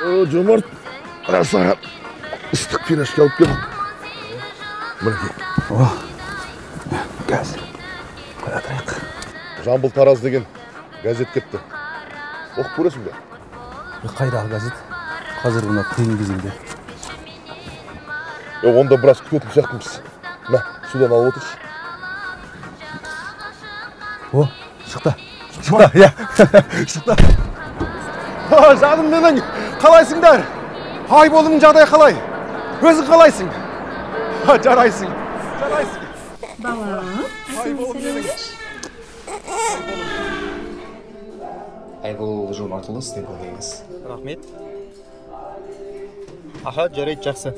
О, Жомарт, саған ыстық пирожки алып келдім. Мінекей. О, қазір қоя тұрайық. Жамбыл Тараз деген газет кепті. Оқып көресің бе? Қайдағы газет? Қазір мына қиын кезеңде. Онда біраз күтетін сияқтымыз. Мә, судан алып отыршы. О, шықты. Шықты, иә. Шықты. Жаным менің, қалайсыңдар? Айболымның жағдайы қалай? Өзің қалайсың? Жарайсың, жарайсың. Балам, Айболым менің. Айбол Жомартұлы, сіздің көмегіңіз. Рахмет. Аха, жарайды, жақсы.